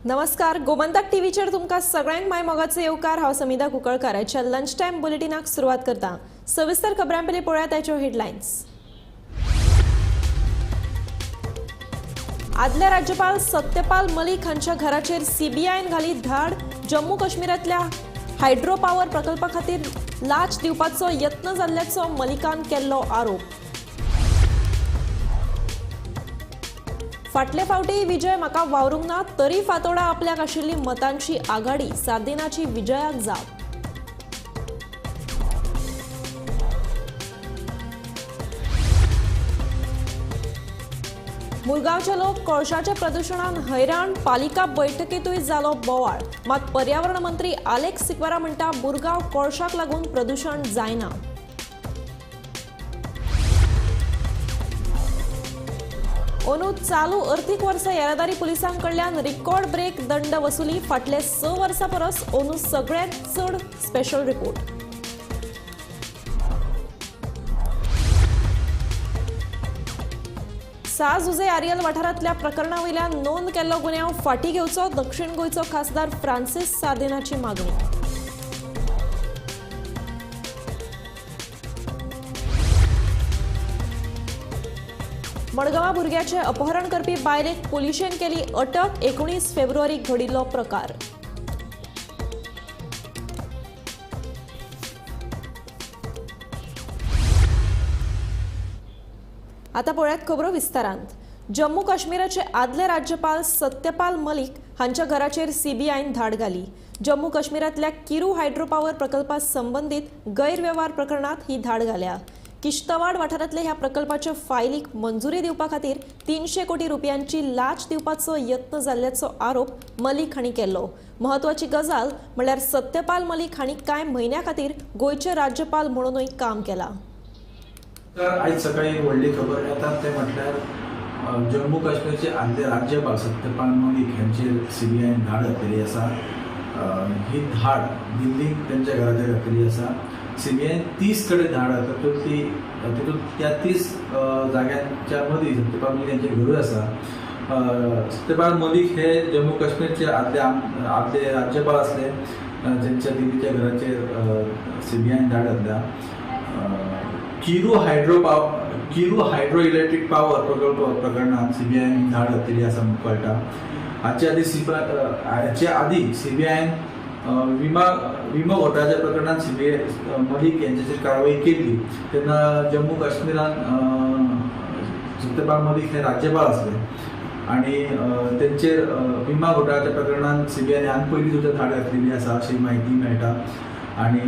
नमस्कार, गोमंतक टीव्हीचेर तुमकां सगळ्यांक माय मोगाचो येवकार. हांव समिधा कुंकळकार. आयच्या लंच टायम बुलेटिनाक सुरवात करता. सविस्तर खबरां पयलीं पळोवया ताच्यो हेडलायन्स. आदले राज्यपाल सत्यपाल मलिक हांच्या घराचेर सीबीआयन घाली धाड. जम्मू काश्मीरांतल्या हायड्रो पॉवर प्रकल्पा खातीर लाच दिवपाचो यत्न जाल्ल्याचो मलिकान केल्लो आरोप. फाटले फावटी विजय म्हाका वावरूंक ना तरी फातोडा आपल्याक आशिल्ली मतांची आघाडी. सार्दिनाची विजयाक जाप. मुरगांवचे लोक कोळशाच्या प्रदुशणान हैराण. पालिका बैठकीतूय जालो बोवाळ. मात पर्यावरण मंत्री आलेक्स सिक्वेरा म्हणटा मुरगांव कोळशाक लागून प्रदुशण जायना. अंदू चालू अर्थीक वर्सा येरादारी पुलिसांकडल्यान रिकॉर्ड ब्रेक दंड वसुली. फाटले 6 वर्सां परस अंदू सगळ्यांत चड. Special report. São Jose Areal वाठारांतल्या प्रकरणा वयल्यान नोंद केल्लो गुन्यांव फाटीं घेवचो. दक्षिण गोंयचो खासदार फ्रांसीस सार्दिनाची मागणी. मडगांवां भुरग्याचें अपहरण करपी बायलेक पुलिशेन केली अटक. 19 फेब्रुवारीक घडिल्लो प्रकार. आता पळयात खबरो विस्तारांत. जम्मू काश्मीराचे आदले राज्यपाल सत्यपाल मलिक हांच्या घराचेर सीबीआयन धाड घाली. जम्मू काश्मीरांतल्या किरू हायड्रो पॉवर प्रकल्पा संबंदीत गैरवेव्हार प्रकरणात ही धाड घाल्या. किश्तवाड वाठारांतल्या ह्या प्रकल्पाच्या फायलीक मंजुरी दिवपा खातीर 300 कोटी रुपयांची लाच दिवपाचो यत्न जाल्ल्याचो आरोप मलिक हांणी केल्लो. म्हत्वाची गजाल म्हणल्यार सत्यपाल मलिक हांणी कांय म्हयन्या खातीर गोंयचे राज्यपाल म्हणूनय काम केलां. तर आयज सकाळी एक व्हडली खबर येता ते म्हटल्यार जम्मू काश्मीरचे आदले राज्यपाल सत्यपाल मलिक हांचेर सीबीआयन धाड घातलेली आसा. ही धाड दिल्लीक तेंच्या घराचेर घातलेली आसा. सीबीआयन 30 कडेन धाड घातल्या, ती तितून त्या 30 जाग्यांच्या मदीं सत्यपाल मलिक हांचें घरूय आसा. सत्यपाल मलिक हे जम्मू काश्मीरचे आदले आदले राज्यपाल आसले, जेंच्या दिल्लीच्या घराचेर सीबीआयन धाड घातल्या. किरू हायड्रो इलेक्ट्रीक पावर प्रकल्प प्रकरणात सीबीआयन धाड घातलेली आसा म्हणून कळटा. हाचे आदी सीबीआयन विमो घोटाळ्याच्या प्रकरणात सीबीआय मलिक यांचेर कारवाई केल्ली तेन्ना जम्मू काश्मीरान सत्यपाल मलिक हे राज्यपाल आसले आनी तेंचेर विमा घोटाळ्याच्या प्रकरणात सीबीआयन ह्यान पयलीं सुद्दां धाड घातलेली आसा अशी म्हायती मेळटा. आनी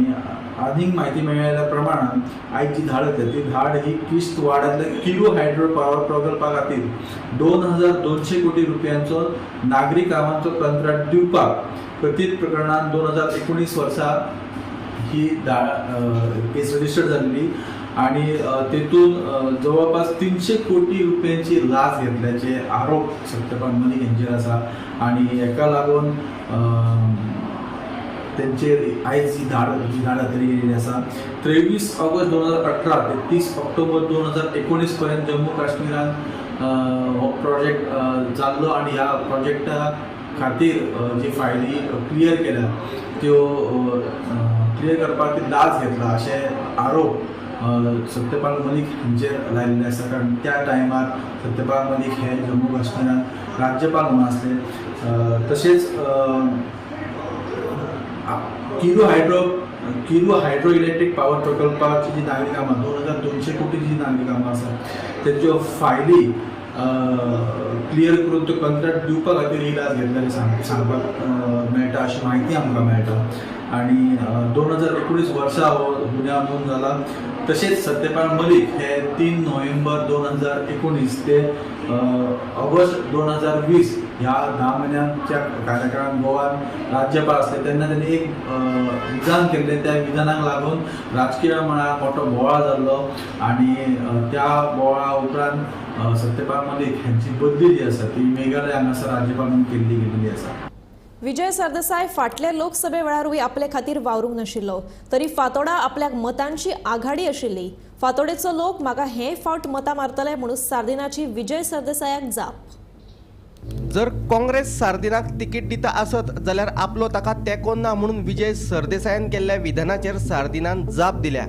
आनीक म्हायती मेळिल्ल्या प्रमाणान आयज जी धाड घातल्या ती धाड ही किश्तवाडांतल्या किरू हायड्रो पावर प्रकल्पा खातीर 2200 कोटी रुपयांचो नागरी कामांचो कंत्राट दिवपाक कथीत प्रकरणान 2019 वर्सा ही केस रजिस्टर जाल्ली आनी तेतून जवळपास 300 कोटी रुपयांची लाच घेतल्याचे आरोप सत्यपाल मलिक हांचेर आसा आनी हेका लागून तेंचेर आयज ही धाड घातली गेलेली आसा. 23 ऑगस्ट 2018 ते 30 ऑक्टोबर 2019 पर्यंत जम्मू काश्मीरान हो प्रोजेक्ट जाल्लो आनी ह्या प्रोजेक्टा खातीर जी फायली क्लियर केल्या त्यो क्लियर करपाक ती लाच घेतला अशें आरोप सत्यपाल मलिक हांचेर लायिल्ले आसा. कारण त्या टायमार सत्यपाल मलिक हे जम्मू काश्मीरान राज्यपाल म्हणून आसले. तशेंच किरू हायड्रो इलेक्ट्रीक पावर प्रकल्पाची जी नागरी कामां 2200 कोटीची जी नागरी कामां आसा तेच्यो फायली क्लियर करून त्यो कंत्राट दिवपा खातीर ही लाच घेतल्या सांगपाक मेळटा अशी म्हायती आमकां मेळटा. आनी 2019 वर्सा हो गुन्यांव नोंद जाला. तशेंच सत्यपाल मलिक हे 3 नोव्हेंबर 2019 ते ऑगस्ट 2020 ह्या 10 म्हयन्यांच्या कार्यकाळान गोवान राज्यपाल आसले तेन्ना तेणी एक विधान केल्लें. त्या विधानाक लागून राजकीय मळार मोठो बोवाळ जाल्लो आनी त्या बोवाळा उपरांत सत्यपाल मलिक हांची बदली जी आसा ती मेघालय हांगासर राज्यपाल म्हणून केल्ली गेल्ली आसा. विजय सरदेसाय फाटले लोकसभे वेळारूय आपले खातीर वावरूंक नाशिल्लो तरी फातोडा आपल्याक मतांची आघाडी आशिल्ली. फातोडेचो लोक म्हाका हे फावट मतां मारतले म्हणून सार्दिनाची विजय सरदेसायाक जाप. जर काँग्रेस सार्दिनाक तिकीट दिता आसत जाल्यार आपलो ताका तेंको ना म्हणून विजय सरदेसायान केल्ल्या विधानाचेर सार्दिनान जाप दिल्या.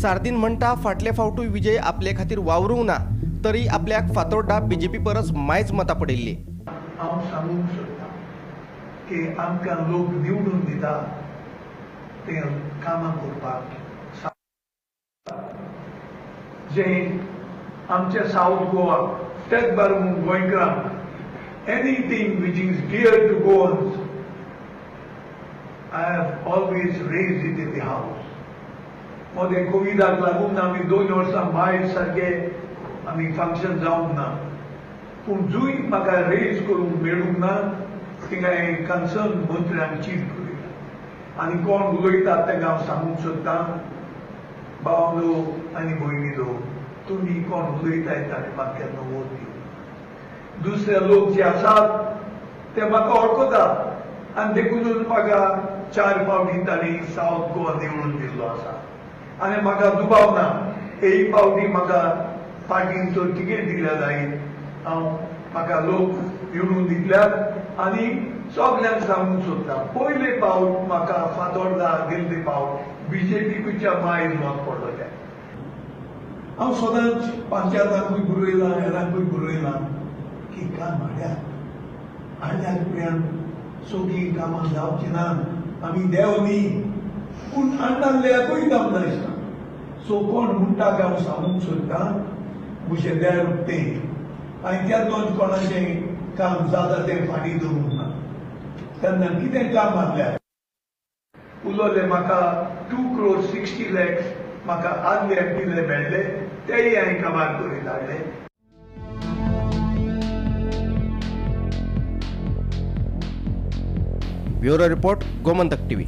सार्दीन म्हणटा फाटले फावटूय विजय आपले खातीर वावरूंक ना तरी आपल्याक फातोड्डा बीजेपी परस मायज मतां पडिल्ली. हांव सांगूंक सोदतां की आमकां लोक निवडून दिता ते कामां करपाक, जे आमचे सावथ गोवा तेच बरोबर गोंयकारांक anything which is dear to Goans, I have always raised it in the house. मदें कोविडाक लागून आमी 2 वर्सां भायर सारके आमी फंक्शन जावंक ना, पूण जूय म्हाका रेज करूंक मेळूंक ना थिंगा हांवें कन्सर्न मंत्र्यांक चीट बरयला आनी कोण उलयतात तांकां हांव सांगूंक सोदतां, भावंडो आनी भयणीलो, तुमी कोण उलयताय ताणें म्हाका केन्ना वोट दिवंक. दुसरे लोक जे आसात ते म्हाका वळखतात आनी देखूनच म्हाका 4 फावटी तांणी सावथ गोवा निवडून दिल्लो आसा आनी म्हाका दुबाव ना एक फावटी म्हाका पार्टीन तो तिकेट दिल्या जायत, हांव म्हाका लोक निवडून दितल्यात आनी सगल्यांक सांगूंक सोदता, पयले फावट म्हाका फातोर्डा गेल्ले फावट बीजेपीच्या मायज मत पडलेलें. हांव सदांच पंचायतांकूय बरयलां, हेरांकूय बरयलां की काम हाड्यात, हाडल्यात उपरांत सगळीं कामां जावचीं ना, आमी देव न्ही, पूण आणल्याकूय काम नासता. सो कोण म्हणटा काय हांव सांगूंक सोदतां, म्हजें देर तें आनी तेन्नाच कोणाचें काम जाता तें फाटीं दवरूंक ना. तेन्ना कितें काम आहल्यार उलोवलें म्हाका 2 crore 60 lakhs म्हाका आदले एमपीले मेळ्ळे, तेय हांवें कामार करीत हाडले. Bureau report, Gomantak TV.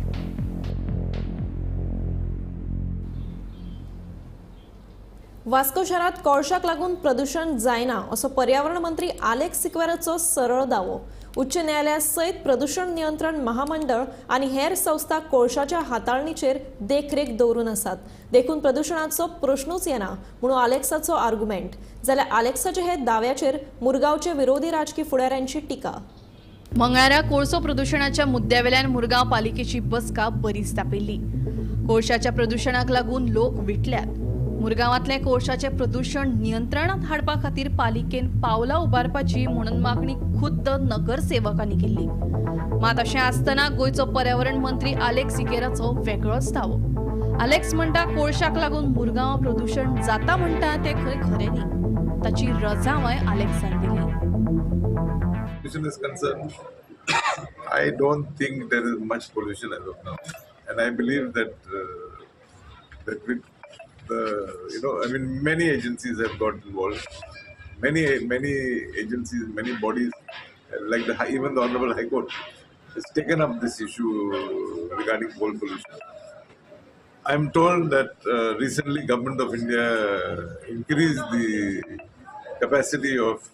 Vasco शहरात कोळशाक लागून प्रदूषण जायना असो पर्यावरण मंत्री आलेक्स सिक्वेराचो सरळ दावो. उच्च न्यायालया सयत प्रदूषण नियंत्रण महामंडळ आनी हेर संस्था कोळशाच्या हाताळणीचेर देखरेख दवरून आसात, देखून प्रदूषणाचो प्रश्नूच येना म्हणून आलेक्साचो आर्ग्युमेंट. जाल्यार आलेक्साचे हे दाव्याचेर मुरगांवचे विरोधी राजकी फुडाऱ्यांची टिका. मंगळारा कोळसो प्रदूषणाच्या मुद्द्यावेल्यान मुरगांव पालिकेची बसका बरीच तापिल्ली. कोळशाच्या प्रदूषणाक लागून लोक विटल्यात. मुरगांवांतलें कोळशाचें प्रदूषण नियंत्रणांत हाडपा खातीर पालिकेन पावलां उबारपाची म्हणून मागणी खुद्द नगरसेवकांनी केल्ली. मात अशें आसतना गोंयचो पर्यावरण मंत्री आलेक्स सिकेराचो वेगळोच दावो. आलेक्स म्हणटा कोळशाक लागून मुरगांवां प्रदूषण जाता म्हणटा तें खंय खरें न्ही, ताची रजांवय आलेक्सान दिली. Pollution is concerned, I don't think there is much pollution as of now, and I believe that that with the, you know, I mean, many agencies have got involved, many agencies, many bodies, like the even the Honorable High Court has taken up this issue regarding coal pollution. I am told that recently Government of India increased the capacity of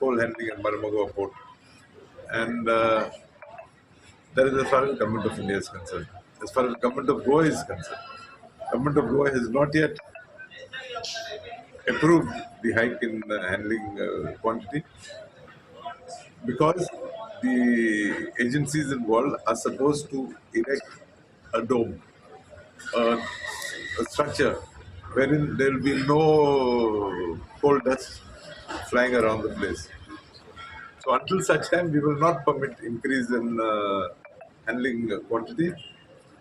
coal handling at Marmagoa port, and that is as far as Government of India is concerned. As far as Government of Goa is concerned, Government of Goa has not yet approved the hike in handling quantity, because the agencies involved are supposed to erect a dome, a structure wherein there will be no coal dust flying around the place. So until such time, we will not permit increase in handling quantity.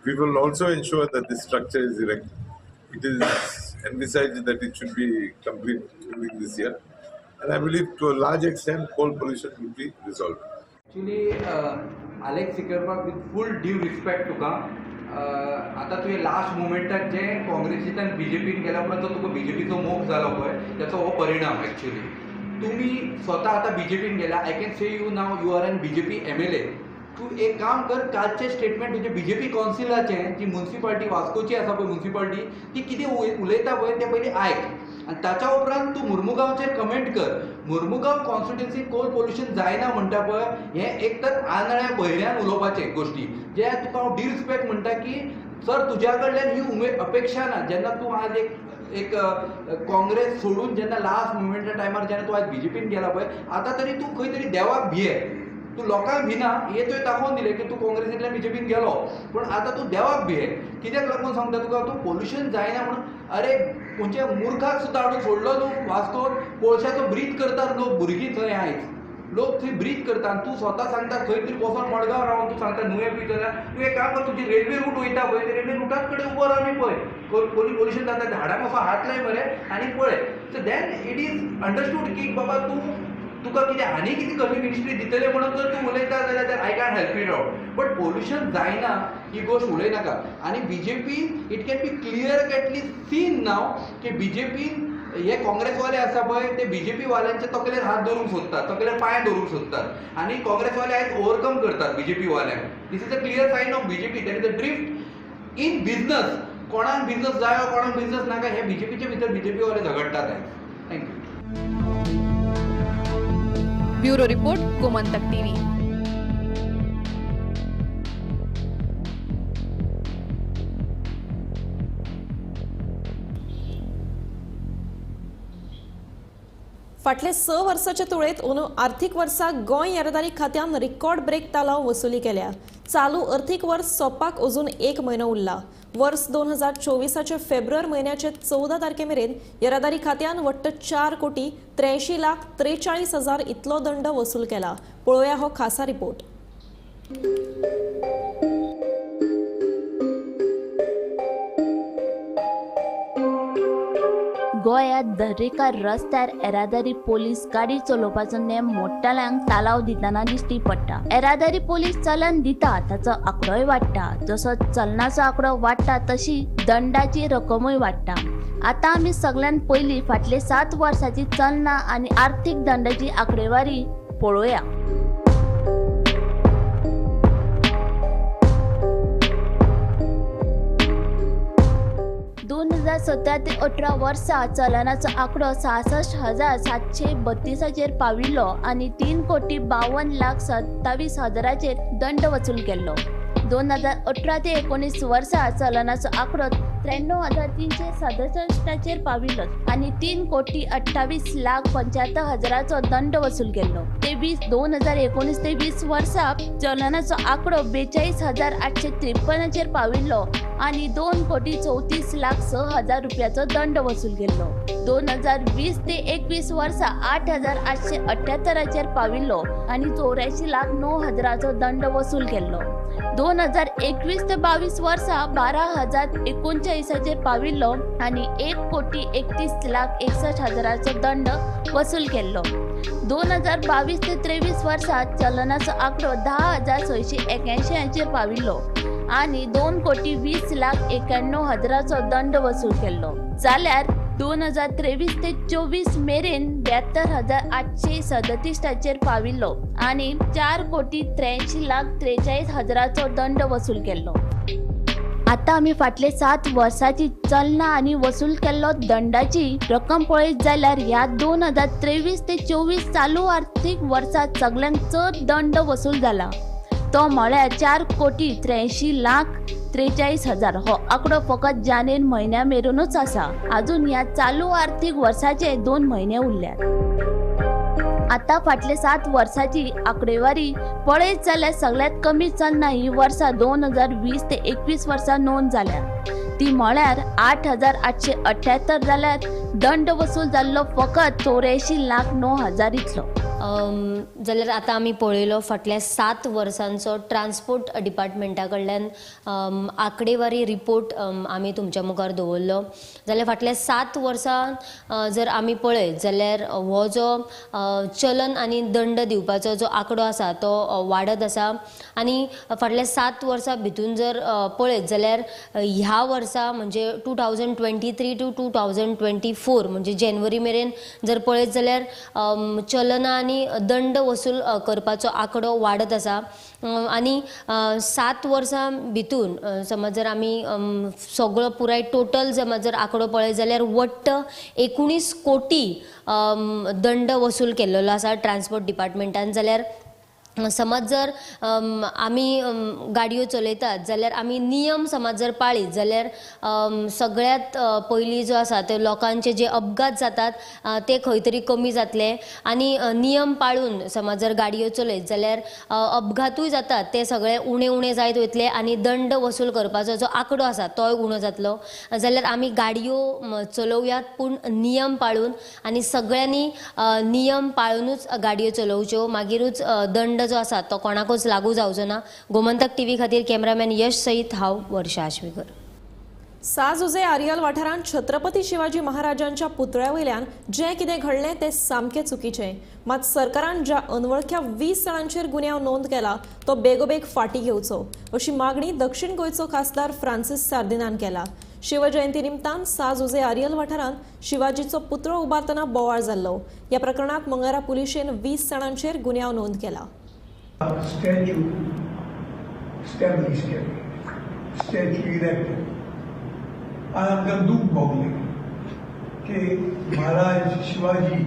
We will also ensure that this structure is erected. It is envisaged that it should be complete during this year. And I believe to a large extent, coal pollution will be resolved. Actually, Alex Sequeira, with full due respect to तुका, आतां तुवें last मुमेंटाक जे काँग्रेसींतल्यान बीजेपीन गेल्या उपरांत तुका बीजेपीचो मोग जालो पळय त्याचो हो परिणाम. एक्चुअली तुमी स्वता आतां बीजेपीन गेल्या, I can say you now you are an BJP MLA. तूं एक काम कर, कालचें स्टेटमेंट तुजें बीजेपी कावन्सिलाचें, जी मुन्सिपाल्टी वास्कोची आसा पळय मुन्सिपाल्टी, ती कितें उलयता पळय तें पयलीं आयक आनी ताच्या उपरांत तूं मुर्मुगांवचेर कमेंट कर. मुर्मुगांव कॉन्स्टिट्युएन्सी कोल पोल्युशन जायना म्हणटा पळय, हें एक तर आंधळ्या बहिऱ्यान उलोवपाचें गोश्टी, जे तुका हांव डिरिस्पेक्ट म्हणटा की सर तुज्या कडल्यान ही उमेद अपेक्षा ना. जेन्ना तूं आज एक एक काँग्रेस सोडून जेन्ना लास्ट मुवमेंटा टायमार जेन्ना तूं आयज बीजेपीन गेला पळय, आतां तरी तूं खंय तरी देवाक भिये, तूं लोकांक भिना हें तुवें दाखोवन दिलें की तूं काँग्रेसींतल्यान बीजेपीन गेलो, पूण आतां तूं देवाक भिये. कित्याक लागून सांगता तुका, तूं पोल्युशन जायना म्हणून. अरे खंयच्या मुर्खाक सुद्दां हाडून सोडलो तूं वास्कोन. कोळशाचो ब्रीथ करतात लोक, भुरगीं थंय आयज लोक थंय ब्रीथ करता आनी तूं स्वता सांगता खंय तरी वचोन मडगांव रावन तूं सांगता नुवें ब्रीज जाल्यार तूं एक काम कर, तुजी रेल्वे रूट वयता पळय ते रेल्वे रुटाच कडेन उबो रावन पळय पोल्युशन जाता, झाडांक असो हात लाय मरे आनी पळय. So then it is understood की बाबा तूं तुका कितें आनी कितें कसली मिनिस्ट्री दितले म्हणून जर तूं उलयता जाल्यार I can't help it out. But pollution जायना ही गोश्ट उलयनाका. आनी BJP it can be clear cutly seen now की बीजेपीन हे काँग्रेसवाले आसा पळय ते बीजेपी वाल्यांच्या तकलेर हात दवरूंक सोदतात, तकलेर पांय दवरूंक सोदतात आनी काँग्रेसवाले आयज ओवरकम करतात BJP वाल्यांक. This is a clear sign of BJP. There is a drift in business. कोणाक बिजनस जाय कोणाक बिजनस नाका हे बीजेपीचे भितर बीजेपी वाले झगडटात आयज. Thank you. Bureau report, Gomantak TV. फाटले 6 वर्साच्या तुळेत अंदू आर्थीक वर्साक गोंय येरादारी खात्यान रिकॉर्ड ब्रेक तालाव वसुली केल्या. चालू अर्थीक वर्स सोंपपाक अजून 1 म्हयनो उरला. वर्स 2024 फेब्रुवारी म्हयन्याचे 14 तारखे मेरेन येरादारी खात्यान वट्ट 4,83,43,000 इतलो दंड वसूल केला. पळोवया हो खासा रिपोर्ट. गोंयांत दरेका रस्त्यार येरादारी पोलीस गाडी चलोवपाचो नेम मोडटल्यांक तालाव दितना दिश्टी पडटा. येरादारी पोलीस चलन दिता ताचो आंकडोय वाडटा. जसो चलनाचो आंकडो वाडटा तशी दंडाची रक्कमूय वाडटा. आतां आमी सगळ्यान पयलीं फाटले 7 वर्सांची चलनां आनी आर्थीक दंडाची आंकडेवारी पळोवया. दोन हजार 17 ते 18 वर्सा चलनाचो आंकडो 66,732 पाविल्लो आनी 3,52,27,000 दंड वसूल केल्लो. 2018 ते 19 वर्सा चलनाचो आंकडो 93,367 पाविल्लो आनी 3,28,75,000 दंड वसूल केल्लो. ते 2019 ते 20 वर्सा चलनाचो आंकडो 42,853 पाविल्लो आनी 2,34,06,000 रुपयाचो दंड वसूल केल्लो. 2020 ते 21 वर्सा 8,878 पाविल्लो आनी 84,09,000 दंड वसूल केल्लो. 2021 ते 22 वर्सा 12,039 पाविल्लो आनी 1,31,61,000 दंड वसूल केल्लो. 2022 ते 23 वर्सा चलनाचो आंकडो 10,681 पाविल्लो आनी 2,20,91,000 दंड वसूल केल्लो. जाल्यार 2023 ते 24 मेरेन 72,837 पाविल्लो आनी 4,83,43,000 दंड वसूल केल्लो. आतां आमी फाटले 7 वर्सांची चलनां आनी वसूल केल्लो दंडाची रक्कम पळयत जाल्यार ह्या 2023 ते 24 चालू आर्थीक वर्सांत सगळ्यांत चड दंड वसूल जाला तो म्हळ्यार 4,83,43,000. हो आंकडो फकत जानेर म्हयन्या मेरेनूच आसा. अजून ह्या चालू आर्थीक वर्साचे 2 म्हयने उरल्यात. आतां फाटले 7 वर्सांची आंकडेवारी पळयत जाल्यार सगळ्यांत कमी चलनां ही वर्सां 2020 ते 21 वर्सां नोंद जाल्या ती म्हळ्यार 8,878 जाल्यार दंड वसूल जाल्लो फकत 84,09,000 इतलो. जाल्यार आतां आमी पळयलो फाटल्या 7 वर्सांचो ट्रान्सपोर्ट डिपार्टमेंटा कडल्यान आंकडेवारी रिपोर्ट आमी तुमच्या मुखार दवरलो. जाल्यार फाटल्या 7 वर्सां जर आमी पळयत जाल्यार हो जो चलन आनी दंड दिवपाचो जो आंकडो आसा तो वाडत आसा आनी फाटल्या 7 वर्सां भितून जर पळयत जाल्यार ह्या वर्सा म्हणजे 2023 टू 2024 म्हणजे जानेवारी मेरेन जर पळयत जाल्यार चलनां आनी दंड वसूल करपाचो आंकडो वाडत आसा आनी 7 वर्सां भितून समज जर आमी सगळो पुराय टोटल समज जर आंकडो पळयत जाल्यार वट्ट 19 कोटी दंड वसूल केल्लो आसा ट्रान्सपोर्ट डिपार्टमेंटान. जाल्यार समज जर आमी गाडयो चलयतात जाल्यार आमी नियम समज जर पाळीत जाल्यार सगळ्यांत पयलीं जो आसा ते लोकांचे जे अपघात जातात ते खंय तरी कमी जातले आनी नियम पाळून समज जर गाडयो चलयत जाल्यार अपघातूय जातात ते सगळे उणे उणे जायत वयतले आनी दंड वसूल करपाचो जो आंकडो आसा तोय उणो जातलो। जाल्यार आमी गाडयो चलोवयात पूण नियम पाळून आनी सगळ्यांनी नियम पाळुनूच गाडयो चलोवच्यो, मागीरूच दंड जो आसा तो कोणाकूच लागू जावचो ना। गोमंतक टीव्ही खातीर कॅमेरामॅन यश सहित हांव वर्षा आश्वेकर। साजुजे आरियल वाठारांत छत्रपती शिवाजी महाराजांच्या पुतळ्या वयल्यान जें कितें घडलें तें सामकें चुकीचें। मात सरकारान ज्या अनवळख्या 20 जाणांचेर गुन्यांव नोंद केला तो बेगोबेग फाटीं घेवचो अशी मागणी दक्षिण गोंयचो खासदार फ्रांसीस सार्दिनान केला। शिवजयंती निमतान साजुजे आरियल वाठारांत शिवाजीचो पुतळो उबारतना बोवाळ जाल्लो। ह्या प्रकरणांत मंगळारा पुलिशेन 20 जाणांचेर गुन्यांव नोंद केला। स्टॅच्यू स्टॅब्लिश केले, स्टॅच्यू इरेक्टेड आनी आमकां दूख भोगलें की महाराज शिवाजी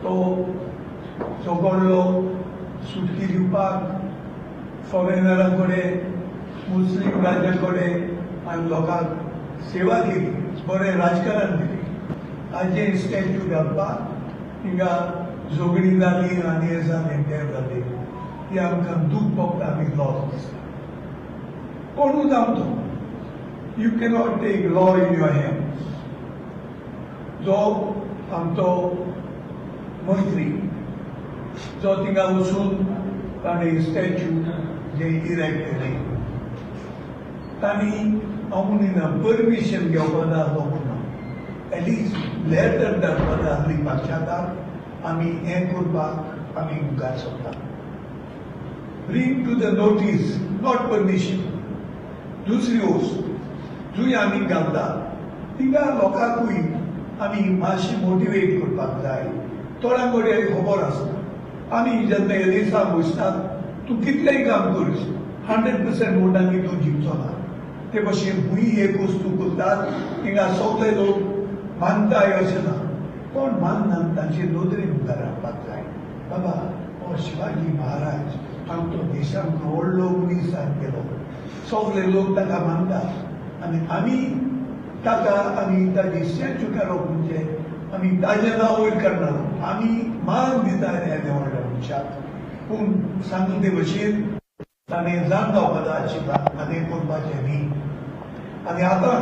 तो झगडलो सुटकी दिवपाक फॉरेनरां कडेन, मुस्लीम राज्यां कडेन आनी लोकांक सेवा केली, बरें राजकारण दिलें। ताजें स्टॅच्यू घालपाक हिंगा झगडी जाली आनी हें जालें तें जालें, ती आमकां दूख भोगता, आमी लॉस दिसता। कोणूच आमचो you cannot take law in your hands. जो आमचो मंत्री जो थिंगा वचून ताणें स्टॅच्यू जे इरेक्ट केलें तांणी हांव म्हणिना परमिशन घेवपा जाय आसलो म्हणून एटलिस्ट लेटर धाडपा जाय आसली पक्षांत आमी हें करपाक आमी मुखार सरता। Bring to the notice, not permission. दुसरी वस्तू जुंय आमी घालता तिंगा लोकांकूय आमी मातशी मोटिवेट करपाक जाय। थोड्यां कडेन खबर आसता आमी जेन्ना एलिसांक वचतात तूं कितलेंय काम करीस 100% वोटांनी तूं जिखचो ना। ते भशेन खूंय एक वस्तू करतात तिंगा सगळे लोक मानताय अशें ना, कोण मानना तांचे नदरे मुखार हाडपाक जाय। बाबा हो शिवाजी महाराज आमचो देशांत व्हडलो मनीस जावन गेलो, सगळे लोक ताका मानतात आनी आमी ताका आमी ताजी स्टॅच्यू काडप म्हणजे आमी ताजें नांव वयर काडना, आमी मान दिता ह्या व्हडल्या मनशाक। पूण सांगून ते भशेन ताणें जाण जावपा जाय आशिल्ला आनी करपाचें न्ही। आनी आतां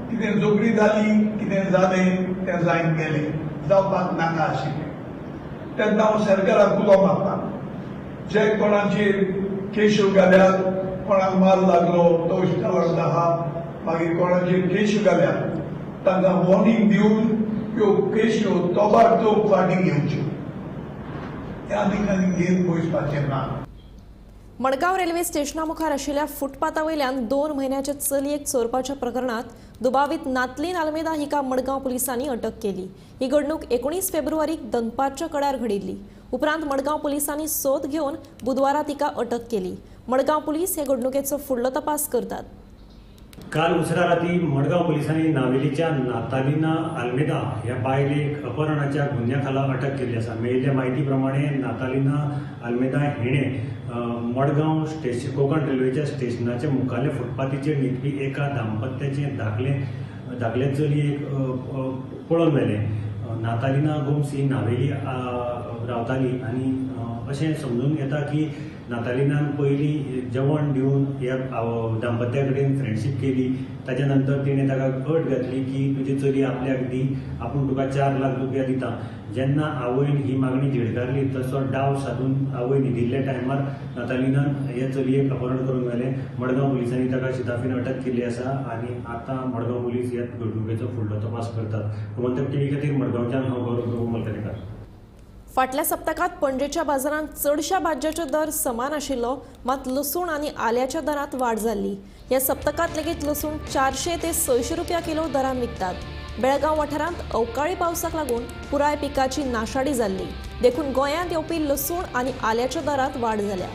कितें झगडी जाली कितें जालें तें जायन गेलें, जावपाक नाका आशिल्लें। तेन्ना हांव सरकाराक उलो मारता, जे कोणाचेर केश्यो घाल्यात, कोणाक माल लागलो तो इश्टावर आहा, मागीर कोणाचेर केश्यो घाल्यात तांकां वॉर्निंग दिवन ह्यो केश्यो तोबाडतोब फाटीं घेवच्यो, ते आनीक आनी घेवन बसपाचें ना। मडगांव रेल्वे स्टेशना मुखार आशिल्ल्या फुटपाथा वयल्यान 2 म्हयन्याचे चलयेक चोरपाच्या प्रकरणात दुबावीत नातलीन आल्मेदा हिका मडगांव पुलिसांनी अटक केली। ही घडणूक 19 फेब्रुवारीक दनपारच्या कडार घडिल्ली। उपरांत मडगांव पुलिसांनी सोद घेवन बुधवारा तिका अटक केली। मडगांव पुलीस हे घडणुकेचो फुडलो तपास करतात। काल उसरा राती मडगांव पुलिसांनी नावेलीच्या नातालिना आल्मेदा ह्या बायलेक अपहरणाच्या गुन्ह्या खाला अटक केल्ली आसा। मेळिल्ल्या म्हायती प्रमाणे नातालिना आल्मेदा हिणें मडगांव स्टेशन कोंकण रेल्वेच्या स्टेशनाच्या मुखारल्या फुटपाथीचेर न्हिदपी एका दाम्पत्याचें धाकले चलयेक पळोवन व्हेलें। नातालिना गोम्स ही नावेली रावताली आनी अशें समजून येता की नातालिनान पयलीं जेवण दिवन ह्या दाम्पत्या कडेन फ्रेंडशीप केली। ताच्या नंतर तिणें ताका अट घातली की तुजी चली आपल्याक दी, आपूण तुका 4 लाख रुपया दिता। जेन्ना आवयन ही मागणी झिडकारली तसो डाव सादून आवय न्हिदिल्ल्या टायमार नातालिनान हे चलयेक अपहरण करून व्हेलें। मडगांव पुलिसांनी ताका शिताफीन अटक केल्ली आसा आनी आतां मडगांव पुलीस ह्या घडणुकेचो फुडलो तपास करतात। गोमंतक टीव्ही खातीर मडगांवच्यान हांव गौरव प्रभू मलकरीकार। फाटल्या सप्तकात पणजेच्या बाजारांत चडशा भाजयाचो दर समान आशिल्लो, मात लसूण आनी आल्याच्या दरांत वाड जाल्ली। ह्या सप्तकात लेगीत लसूण 400 ते 600 रुपया किलो दरान विकतात। बेळगांव वाठारांत अवकाळी पावसाक लागून पुराय पिकाची नाशाडी जाल्ली, देखून गोंयांत येवपी लसूण आनी आल्याच्या दरांत वाड जाल्या।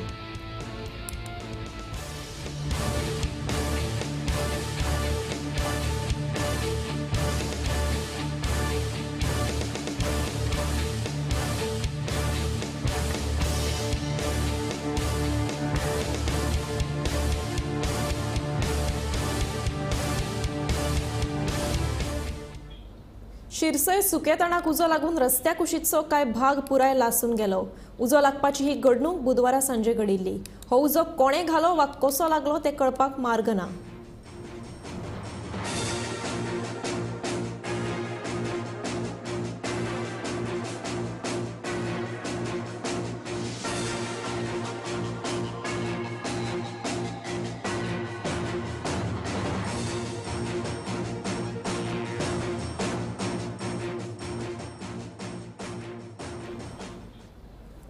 शिरसय सुकेतणाक उजो लागून रस्त्या कुशीचो कांय भाग पुराय लासून गेलो. उजो लागपाची ही घडणूक बुधवारा सांजे घडिल्ली. हो उजो कोणे घालो वा कसो लागलो ते कळपाक मार्ग ना.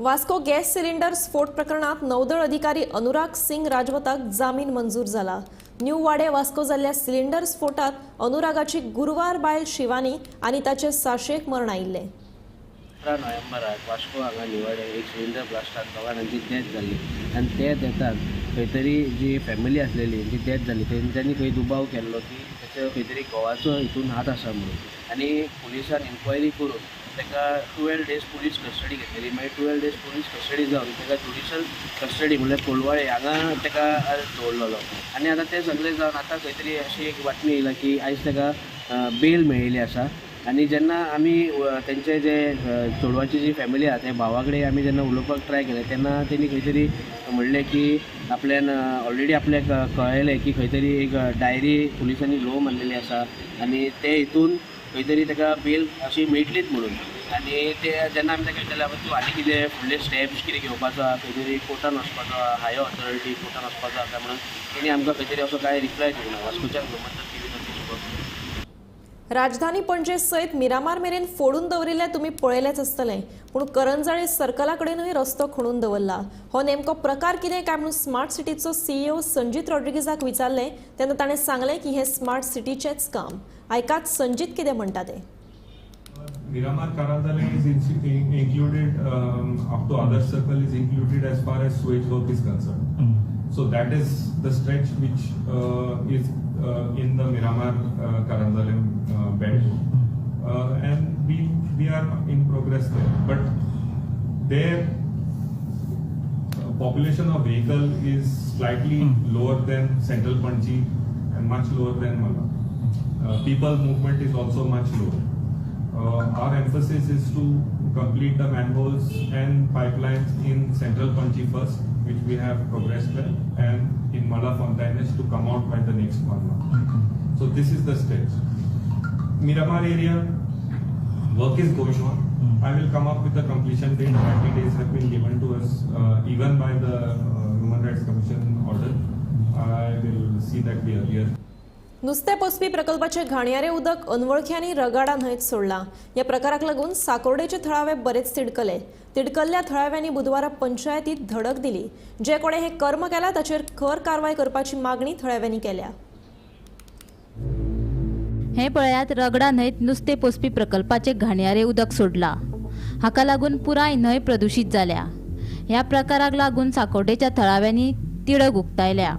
वास्को गॅस सिलिंडर स्फोट प्रकरणात नौदळ अधिकारी अनुराग सिंग राजवताक जामीन मंजूर जाला. न्यू वाडे वास्को जाल्ल्या सिलिंडर स्फोटात अनुरागाची गुरवार बायल शिवानी आनी ताचे साशेक मरण आयिल्लें. 17 नोव्हेंबराक वास्को हांगा निवाडे एक सिलिंडर ब्लास्टान दोगां जाणांची डेथ जाल्ली आनी ते डेथाक खंय तरी जी फॅमिली आसलेली जी डेथ जाली तेंच्यांनी खंय दुबाव केल्लो की तेचो खंय तरी घोवाचो हितून हात आसा म्हणून आनी पुलिसान इन्क्वायरी करून ताका 12 डेज पुलीस कस्टडी घेतलेली. मागीर 12 डेज पुलीस कस्टडी जावन ताका ज्युडिशल कस्टडी म्हणल्यार कोलवाळे हांगा ताका दवरलेलो आनी आतां तें सगळें जावन आतां खंय तरी अशी एक बातमी येयला की आयज ताका बेल मेळिल्ली आसा. आनी जेन्ना आमी तेंचे जे चेडवाची जी फॅमिली आसा त्या भावा कडेन आमी जेन्ना उलोवपाक ट्राय केलें तेन्ना तेणी खंय तरी म्हणलें की आपल्यान ऑलरेडी आपल्याक कळयलें की खंय तरी एक डायरी पुलिसांनी लो मारलेली आसा आनी ते हितून खंय तरी ताका बेल अशी मेळटलीच म्हणून. आनी ते जेन्ना आमी ताका विचारलें बाबा तूं आनी कितें फुडले स्टेप्स कितें घेवपाचो आहा, खंय तरी कोर्टान वचपाचो आहा, हायर ऑथॉरिटी कोर्टान वचपाचो आसा म्हणून तेणी आमकां खंय तरी असो कांय रिप्लाय दिवंक ना. वास्कोच्यान गोमंतक टीव्ही नोटीस. राजधानी पणजे सयत मिरामार मेरेन फोडून दवरिल्लें तुमी पळयलेंच आसतलें, पूण करंजाळे सर्कला कडेनूय रस्तो खणून दवरला. हो नेमको प्रकार कितें काय म्हणून स्मार्ट सिटीचो सीईओ संजीत रॉड्रिगीजाक विचारलें तेन्ना ताणें सांगलें की हें स्मार्ट सिटीचेंच काम. आयकात संजीत कितें म्हणटा तें. Miramar Karanzalem is included up to other circle is included as far as sewage work is concerned. So that is the stretch which is in the Miramar Karanzalem belt, and we are in progress there. But their population of vehicle is slightly lower than Central Panji and much lower than Mala. People movement is also much lower. Our emphasis is to complete the manholes and pipelines in Central Panji first, which we have progressed well, and in Mala Fontaines to come out by the next 1 month. So this is the stage. Miramar area, work is going on. I will come up with the completion date. 90 days have been given to us even by the Human Rights Commission order. I will see that be earlier. नुस्तें पोसपी प्रकल्पाचे घाणयारे उदक अनवळख्यांनी रगाडा न्हंयत सोडलां. ह्या प्रकाराक लागून साकोर्डेचे थळावे बरेच तिडकले. तिडकल्ल्या थळाव्यांनी बुधवारा पंचायतीत धडक दिली. जे कोणे हे कर्म केलां ताचेर खर कारवाय करपाची मागणी थळाव्यांनी केल्या. हे पळयात, रगडा न्हंयत नुस्तें पोसपी प्रकल्पाचे घाणयारे उदक सोडलां. हाका लागून पुराय न्हंय प्रदुशीत जाल्या. ह्या प्रकाराक लागून साकोर्डेच्या थळाव्यांनी तिडक उक्तायल्या.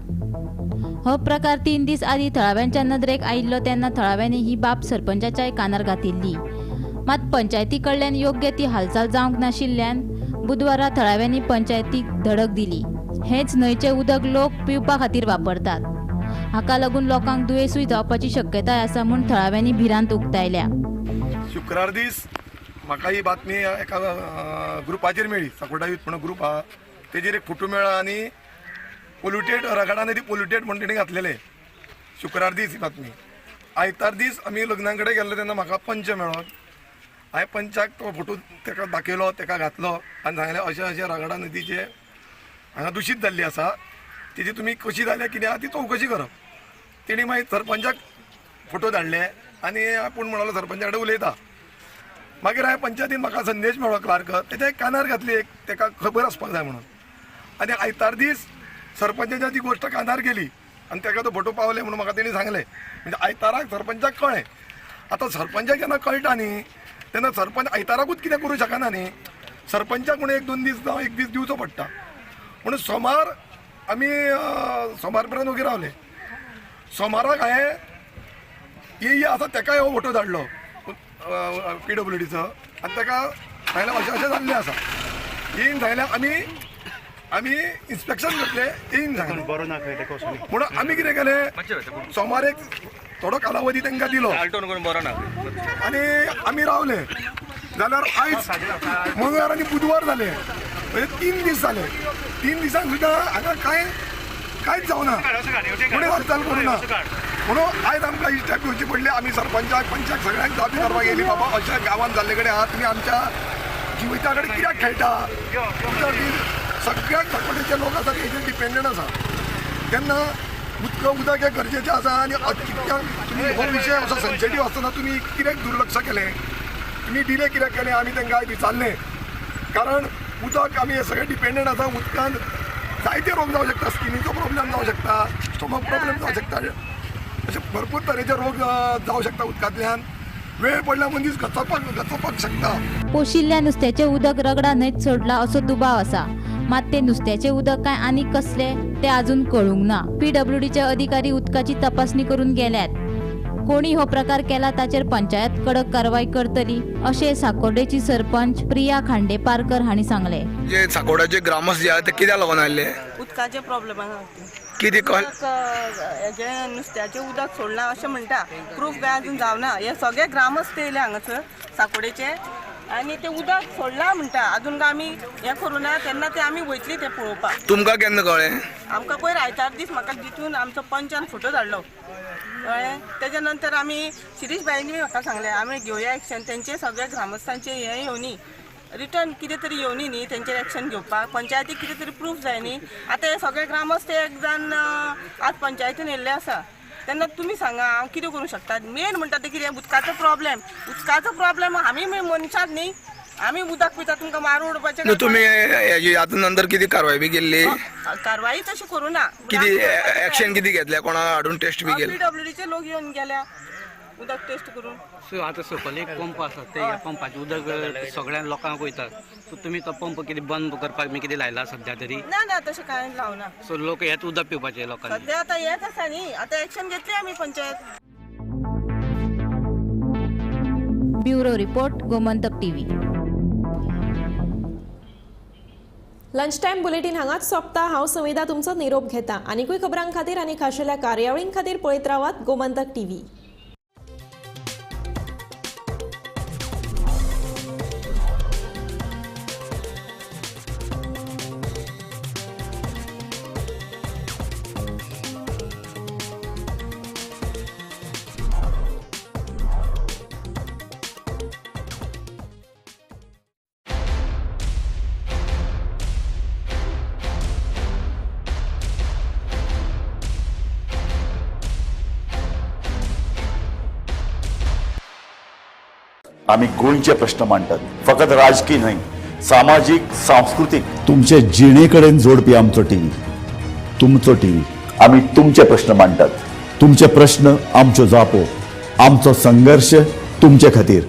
हो प्रकार 3 दीस आदीं थळाव्यांच्या नदरेक आयिल्लो तेन्ना थळाव्यांनी ही बाब सरपंचाच्याय कानार घातिल्ली. मात पंचायती कडल्यान योग्य ती हालचाल जावंक नाशिल्ल्यान बुधवारा थळाव्यांनी पंचायतीक धडक दिली. हेच न्हंयचें उदक लोक पिवपा खातीर वापरतात. हाका लागून लोकांक दुयेंसूय जावपाची शक्यताय आसा म्हूण थळाव्यांनी भिरांत उक्तायल्या. शुक्रार दीस म्हाका ही बातमी एका ग्रुपाचेर मेळ्ळी. साकोर्डा यूथ म्हणून ग्रुप आहा, तेजेर एक फोटो मेळ्ळा आनी पोल्युटेड रगाडा नदी पोल्युटेड म्हणून तेणी घातलेले. शुक्रार दीस ही बातमी. आयतार दीस आमी लग्ना कडेन गेल्ले तेन्ना म्हाका पंच मेळ्ळो. हांवें पंचाक तो फोटो ताका दाखयलो, ताका घातलो आनी सांगलें अशें अशें रगाडा नदीचे हांगा दुशीत जाल्ली आसा, तेजी तुमी कशी जाल्या कितें आहा ती चवकशी करप. तेणी मागीर सरपंचाक फोटो धाडले आनी आपूण म्हणलो सरपंचा कडेन उलयता. मागीर हांवें पंचायतीन म्हाका संदेश मेळ्ळो क्लार्क, तेच्या एक कानार घातली, एक ताका खबर आसपाक जाय म्हणून. आनी आयतार दीस सरपंचाच्या ती गोश्ट कानार गेली आनी ताका तो फोटो पावले म्हणून म्हाका तेणी सांगलें. म्हणजे आयताराक सरपंचाक कळ्ळें. आतां सरपंचाक जेन्ना कळटा न्ही तेन्ना सरपंच आयताराकूच कितें करूं शकना न्ही. सरपंचाक म्हणून 1-2 दीस जावं 1 दीस दिवचो पडटा. म्हणून सोमार आमी सोमार पर्यंत ओगी रावले. सोमाराक हांवें ये आसा ताकाय हो फोटो धाडलो पीडब्ल्यूडीचो आनी ताका सांगलें अशें अशें जाल्लें आसा. येयन सांगलें आमी आमी इन्स्पेक्शन करतले, येयन सांगलें. म्हणून आमी कितें केलें, सोमार एक थोडो कालावधी तांकां दिलो आनी आमी रावले. जाल्यार आयज मंगळार आनी बुधवार जाले, म्हणजे 3 दीस जाले. 3 दिसांक सुद्दां हांगा कांय कांयच जावना, कोणी हालचाल करूं ना. म्हणून आयज आमकां ही स्टेप घेवची पडली. आमी सरपंचाक पंचाक सगळ्यांक जाप विचारपाक गेली, बाबा अशा गांवांत जाल्ले कडेन आहा, तुमी आमच्या जिविता कडेन कित्याक खेळटा? सगळ्याक साकोड्डेचे लोक आसा तेजेर डिपेंडंट आसा. तेन्ना उदक हें गरजेचें आसा आनी कित्याक तुमी हो विशय असो सेन्सिटीव आसतना तुमी कित्याक दुर्लक्ष केलें, तुमी डिले कित्याक केलें? आमी तांकां आयज विचारलें, कारण उदक आमी हे सगळे डिपेंडंट आसा. उदकान जायते रोग जावं शकता, स्किनीचो प्रॉब्लेम जावं शकता, स्टोमक प्रॉब्लेम जावं शकता, अशे भरपूर तरेचे रोग जावं शकता उदकांतल्यान. वेळ पडल्यार मनीस गचोवपाक शकता. पोशिल्ल्या नुस्त्याचें उदक रगडा न्हंयत सोडला असो दुबाव आसा. मात ते नुस्त्याचें उदक काय आनी कसलें तें अजून कळूंक ना. पीडब्ल्यूडीचे अधिकारी उदकाची तपासणी करून गेल्यात. कोणी हो प्रकार केला ताचेर पंचायत कडक कारवाय करतली अशें साकोर्डेची सरपंच प्रिया खांडेपारकर हांणी सांगलें. जे साकोर्डाचे ग्रामस्थ जे आहा ते कित्याक लागून आयिल्ले? उदकाचे प्रॉब्लेमा खातीर. कितें हेजें नुस्त्याचें उदक सोडलां अशें म्हणटा, प्रूफ काय अजून जावना. हे सगळे ग्रामस्थ येयले हांगासर साकोडेचे आनी ते उदक सोडलां म्हणटा, अजून काय आमी हें करूं ना. तेन्ना ते आमी वयतली ते पळोवपाक. तुमकां केन्ना कळ्ळें? आमकां पयर आयतार दीस म्हाका जितून आमचो पंचान फोटो धाडलो, कळ्ळें. तेच्या नंतर आमी शिरीष बाईंनी म्हाका सांगलें आमी घेवया एक्शन. तेंचे सगळे ग्रामस्थांचे हें येवनी रिटर्न कितें तरी येवनी न्ही तेंचेर एक्शन घेवपाक, पंचायतीक कितें तरी प्रूफ जाय न्ही. आतां हे सगळे ग्रामस्थ एक जाण आज पंचायतीन येयल्ले आसा, तेन्ना तुमी सांगा हांव कितें करूंक शकता? मेन म्हणटा तें कितें उदकाचो प्रॉब्लेम. उदकाचो प्रॉब्लेम आमी मनशांच न्ही, आमी उदक पिता, तुमकां मारून उडोवपाचें. तुमी आतां नंतर कितें कारवाय बी केल्ली? कारवाई तशी करूं ना. कितें एक्शन कितें घेतल्या? कोणाक हाडून टेस्ट बी केली? पीडब्ल्यूडीचे लोक येवन गेल्या उदक टेस्ट करून. सो आतां सकयल एक पंप आसा, ते ह्या पंपाचें उदक सगळ्या लोकांक वयता. सो तुमी तो पंप कितें बंद करपाक बी कितें लायला सद्या तरी? ना ना, तशें कांय लावना. सो लोक हेच उदक पिवपाचें लोकांनी सद्या आतां हेंच आसा न्ही, आतां एक्शन घेतली आमी panchayat. Bureau report, Gomantak TV. Lunch time bulletin हांगाच सोंपता. हांव संविदा तुमचो निरोप घेता. आनीकूय खबरां खातीर आनी खाशेल्या कार्यावळीं खातीर पळयत रावात गोमंतक टीव्ही. आमी गोंयचे प्रश्न मांडटात, फकत राजकीय न्हय, सामाजीक, सांस्कृतीक, तुमचे जिणे कडेन जोडपी आमचो टीव्ही, तुमचो टीव्ही. आमी तुमचे प्रश्न मांडटात, तुमचे प्रश्न आमच्यो जापो, आमचो संघर्श तुमचे खातीर.